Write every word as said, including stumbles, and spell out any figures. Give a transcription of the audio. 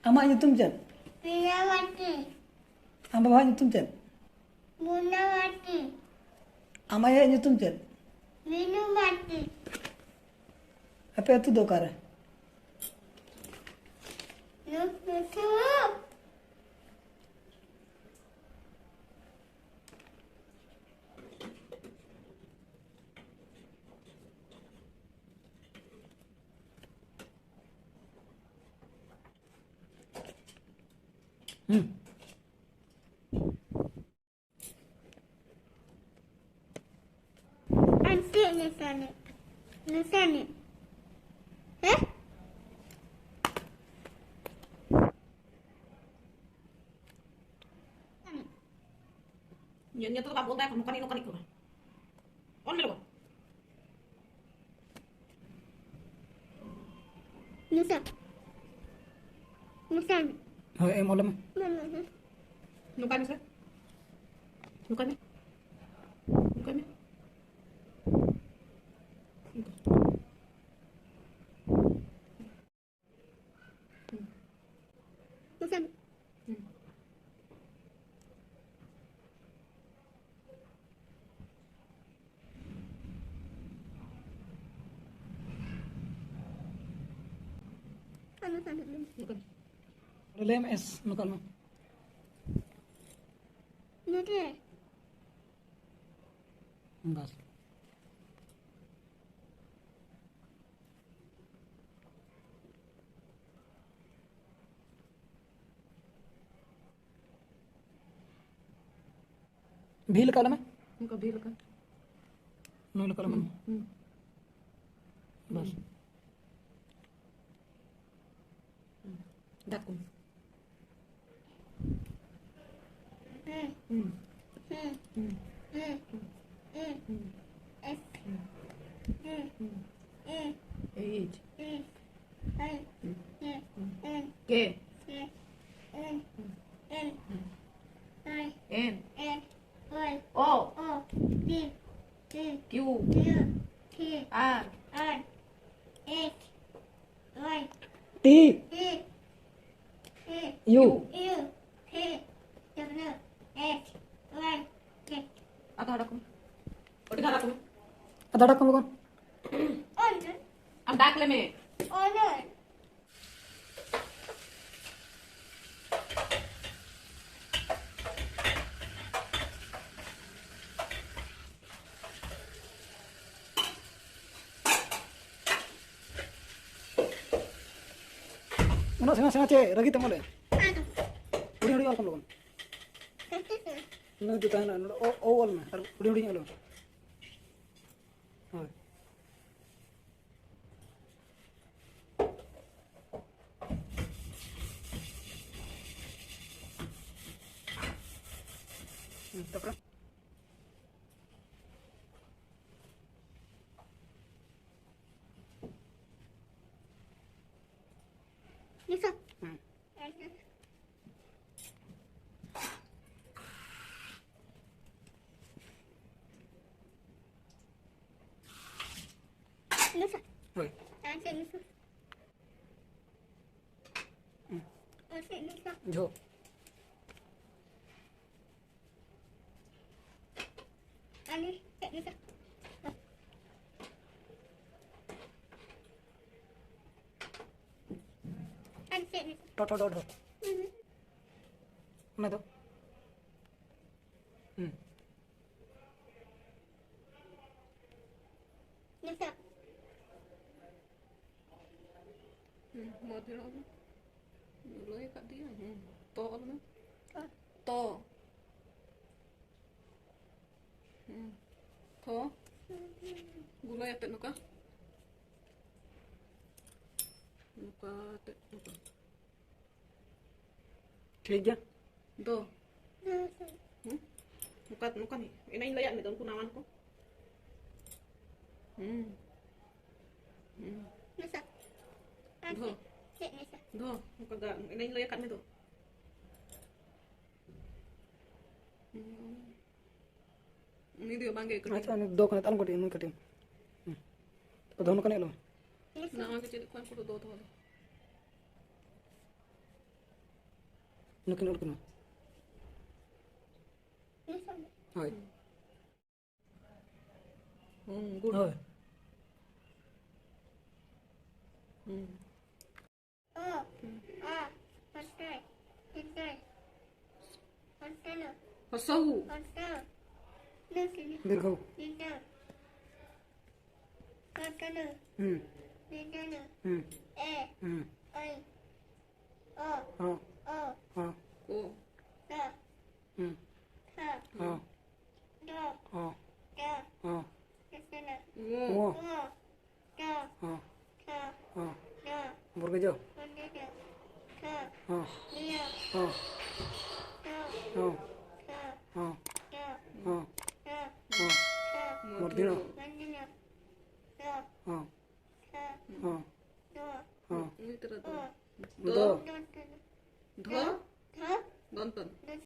ᱟᱢᱟᱜ ᱧᱩᱛᱩᱢ ᱪᱮᱫ? ᱯᱤᱭᱟᱵᱟᱛᱤ᱾ ᱟᱢ ᱵᱟᱵᱟᱣᱟᱜ ᱧᱩᱛᱩᱢ ᱪᱮᱫ? ᱵᱩᱱᱟᱵᱟᱛᱤ᱾ ᱟᱢ ᱟᱭᱳᱣᱟᱜ ᱧᱩᱛᱩᱢ ᱪᱮᱫ? ᱢᱤᱱᱩᱵᱟᱛᱤ᱾ ᱟᱯᱮ ᱟᱹᱛᱩ ᱫᱚ ᱚᱠᱟᱨᱮ? ᱱᱩ-, ᱱᱩᱛᱷᱩ᱾ ᱦᱩᱸ᱾ ᱟᱢ ᱪᱮᱫ ᱱᱮᱥᱟᱱᱮ? ᱱᱮᱥᱟᱱᱮ? ᱦᱮᱸ? ᱧᱮᱞ ᱧᱮᱞ ᱛᱮᱫᱚ ᱵᱟᱢ ᱚᱞ ᱫᱟᱲᱮᱭᱟᱜ ᱠᱟᱱᱟ, ᱱᱚᱝᱠᱟᱱᱤᱡ ᱱᱚᱝᱠᱟᱱᱤᱡ ᱠᱚ᱾ ᱚᱞ ᱢᱮ ᱞᱚᱜᱚᱱ᱾ ᱱᱩᱥᱟ᱾ ᱱᱩᱥᱟ᱾ ᱦᱳᱭ, ᱮᱢ ᱚᱞ ᱢᱮ᱾ ᱢᱟ, ᱢᱟ, ᱢᱟ᱾ ᱱᱚᱝᱠᱟᱭ ᱢᱮᱥᱮ᱾ ᱱᱚᱝᱠᱟᱭ ᱢᱮ᱾ ᱱᱚᱝᱠᱟᱭ ᱢᱮ᱾ ᱱᱚᱝᱠᱟ᱾ ᱱᱩᱥᱟ᱾ ᱦᱩᱸ᱾ ᱟᱨ ᱱᱩᱥᱟ ᱢᱤᱫ ᱫᱚ᱾ ᱱᱚᱝᱠᱟ᱾ ᱞᱟᱹᱭ ᱢᱮ, ᱮᱥ, ᱱᱚᱝᱠᱟ ᱢᱮ᱾ ᱱᱚᱰᱮ᱾ ᱵᱟᱥ᱾ ᱵᱷᱤ ᱞᱮᱠᱟ ᱚᱞ ᱢᱮ᱾ ᱱᱚᱝᱠᱟ ᱵᱷᱤ ᱞᱮᱠᱟ᱾ ᱱᱩᱭ ᱞᱮᱠᱟ ᱚᱞ ᱢᱮ᱾ ᱦᱩᱸ, ᱦᱩᱸ᱾ ᱵᱟᱥ᱾ ᱦᱩᱸ᱾ ᱫᱟᱜ ᱠᱚ᱾ ᱦᱩᱸ᱾ ᱦᱩᱸ᱾ ᱦᱩᱸ᱾ ᱦᱩᱸ᱾ ᱦᱩᱸ᱾ ᱦᱩᱸ᱾ ᱦᱩᱸ᱾ ᱮᱥ᱾ ᱦᱩᱸ᱾ ᱦᱩᱸ᱾ ᱦᱩᱸ᱾ ᱦᱩᱸ᱾ ᱮᱭᱤᱪ᱾ ᱦᱩᱸ᱾ ᱟᱭ᱾ ᱦᱩᱸ᱾ ᱦᱩᱸ᱾ ᱦᱩᱸ᱾ ᱮᱱ᱾ ᱠᱮ᱾ ᱠᱮ᱾ ᱮᱱ᱾ ᱦᱩᱸ᱾ ᱮᱱ᱾ ᱦᱩᱸ᱾ ᱟᱭ᱾ N. N. O. O. O. P. P. Q. Q. P. R. R. H. O. T. T. U. U, V, W, X, Y, Z. ᱟᱫᱚ ᱦᱟᱰᱟ ᱠᱚ᱾ ᱟᱹᱰᱤ ᱦᱟᱰᱟ ᱠᱚ᱾ ᱟᱫᱚ ᱦᱟᱰᱟ ᱠᱚ ᱵᱚᱱ᱾ ᱚᱱ᱾ ᱟᱢ ᱰᱟᱠ ᱞᱮ ᱢᱮ᱾ ᱚᱱ᱾ ᱩᱱᱟᱹᱜ ᱥᱮᱬᱟ ᱥᱮᱬᱟ ᱪᱮᱫ ᱨᱟᱹᱜᱤ ᱛᱮᱢ ᱚᱞᱮᱫ? ᱦᱩᱰᱤᱧ ᱦᱩᱰᱤᱧ ᱚᱞ ᱠᱚᱢ ᱞᱚᱜᱚᱱ᱾ ᱤᱱᱟᱹ ᱫᱚ ᱛᱟᱦᱮᱱᱟ, ᱱᱚᱰᱮ ᱚ, ᱚ ᱚᱞ ᱢᱮ ᱟᱨ ᱦᱩᱰᱤᱧ ᱦᱩᱰᱤᱧ ᱚᱞ ᱢᱮ᱾ ᱦᱳᱭ᱾ ᱦᱩᱸ, ᱛᱟᱯᱚᱨᱮ? ᱱᱤᱥᱟ᱾ ᱦᱩᱸ᱾ ᱱᱤᱥᱟ᱾ ᱦᱳᱭ᱾ ᱟᱪᱪᱷᱟ, ᱱᱤᱥᱟ᱾ ᱦᱩᱸ᱾ ᱟᱪᱪᱷᱟ, ᱱᱤᱥᱟ᱾ ᱡᱷᱳ᱾ ᱟᱞᱮ ᱥᱮᱫ ᱞᱮᱠᱟ᱾ ᱟᱞᱮ ᱥᱮᱫ ᱞᱮᱠᱟ᱾ ᱴᱚ, ᱴᱚ, ᱰᱚ, ᱰᱷᱚ᱾ ᱦᱩᱸ᱾ ᱚᱱᱟ ᱫᱚ? ᱦᱩᱸ᱾ ᱱᱤᱛᱚᱜ᱾ ᱦᱩᱸ, ᱢᱚᱡᱽ ᱧᱚᱜ ᱚᱞ ᱢᱮ᱾ ᱞᱟᱹᱭ ᱟᱠᱟᱫ ᱫᱚᱭᱟ᱾ ᱦᱩᱸ, ᱛᱚ ᱚᱞ ᱢᱮ᱾ ᱛᱚ᱾ ᱦᱩᱸ, ᱛᱚ᱾ ᱜᱩᱞᱟᱹᱭ ᱟᱛᱮᱫ ᱱᱚᱝᱠᱟ᱾ ᱱᱚᱝᱠᱟ ᱟᱛᱮᱫ, ᱱᱚᱝᱠᱟ᱾ ᱴᱷᱤᱠ ᱜᱮᱭᱟ᱾ ᱫᱚ᱾ ᱦᱩᱸ? ᱱᱚᱝᱠᱟ, ᱱᱚᱝᱠᱟ ᱮᱱᱟᱝ ᱤᱧ ᱞᱟᱹᱭᱟᱫ ᱢᱮ ᱫᱚ, ᱩᱱᱠᱩ ᱱᱟᱣᱟᱱ ᱠᱚ᱾ ᱦᱩᱸ᱾ ᱦᱩᱸ᱾ ᱢᱮᱥᱟ᱾ ᱫᱚ᱾ ᱪᱮᱫ ᱢᱮᱥᱟ? ᱫᱚ᱾ ᱱᱚᱝᱠᱟ ᱜᱟ-, ᱮᱱᱟᱝ ᱤᱧ ᱞᱟᱹᱭ ᱟᱠᱟᱫ ᱢᱮ ᱫᱚ᱾ ᱦᱩᱸ᱾ ᱩᱱᱤ ᱫᱚ ᱵᱟᱝ ᱜᱮ ᱠᱟᱹᱴᱤᱡ᱾ ᱟᱪᱪᱷᱟ, ᱩᱱᱤ ᱫᱚ ᱠᱟᱱᱟ, ᱟᱞᱚᱢ ᱠᱟᱹᱴᱤᱡ, ᱩᱱᱤ ᱠᱟᱹᱴᱤᱡ᱾ ᱦᱩᱸ᱾ ᱫᱚ ᱱᱚᱝᱠᱟ ᱮᱱᱮᱡ ᱟᱞᱚᱢ᱾ ᱱᱟᱣᱟ ᱜᱮ ᱪᱮᱫ ᱠᱷᱚᱱ ᱠᱚ ᱫᱚ ᱫᱚᱦᱚ ᱫᱚ᱾ ᱱᱩᱠᱤᱱ ᱚᱞ ᱠᱤᱱ ᱢᱟ᱾ ᱦᱳᱭ᱾ ᱦᱩᱸ, good. ᱦᱳᱭ᱾ ᱦᱩᱸ. ᱚ, ᱟ, ᱦᱚᱥᱚᱭ, ᱦᱚᱥᱚᱭ, ᱦᱚᱥᱚᱱᱚ, ᱦᱚᱥᱚᱦᱩ. ᱦᱚᱥᱚ, ᱱᱩᱠᱤᱱ, ᱫᱤᱨᱜᱷᱚ᱾ ᱱᱤᱱᱚ, ᱦᱚᱥᱚᱱᱚ, ᱦᱩᱸ᱾ ᱱᱤᱱᱚᱱᱚ, ᱦᱩᱸ᱾ ᱮ, ᱦᱩᱸ᱾ ᱚᱭ, ᱚ, ᱦᱚᱸ᱾ ᱚ, ᱦᱚᱸ᱾ ᱠᱚ. ᱛᱚ, ᱦᱩᱸ᱾ ᱛᱷᱚ, ᱦᱚᱸ᱾ ᱫᱚ, ᱦᱚᱸ᱾ ᱫᱚ, ᱦᱚᱸ᱾ ᱦᱚᱥᱚᱱᱚ, ᱢᱚ. ᱢᱚ᱾ ᱛᱚ, ᱦᱚᱸ᱾ ᱛᱷᱚ, ᱦᱚᱸ᱾ ᱫᱚ, ᱵᱚᱨᱜᱚᱡᱚ᱾ ᱵᱚᱨᱜᱚᱡᱚ᱾ ᱛᱷᱚ, ᱦᱚᱸ᱾ ᱱᱤᱭᱚ᱾ ᱦᱚᱸ᱾ ᱛᱚ, ᱦᱚᱸ᱾ ᱛᱷᱚ, ᱦᱚᱸ᱾ ᱫᱚ, ᱦᱚᱸ᱾ ᱛᱷᱚ, ᱦᱚᱸ᱾ ᱛᱷᱚ᱾ ᱢᱚᱨᱫᱷᱤᱱᱚ᱾ ᱢᱚᱨᱫᱷᱤᱱᱚ᱾ ᱫᱚ, ᱦᱚᱸ᱾ ᱛᱷᱚ, ᱦᱚᱸ᱾ ᱫᱚ, ᱦᱚᱸ᱾ ᱩᱱᱤ ᱛᱚᱨᱟ ᱫᱚ᱾ ᱚ᱾ ᱫᱚ᱾ ᱫᱚ, ᱫᱚ, ᱫᱚ᱾ ᱫᱷᱚ᱾ ᱫᱷᱚ᱾ ᱫᱚᱱᱛᱚᱱ᱾ ᱫᱚᱱᱛᱚᱱ᱾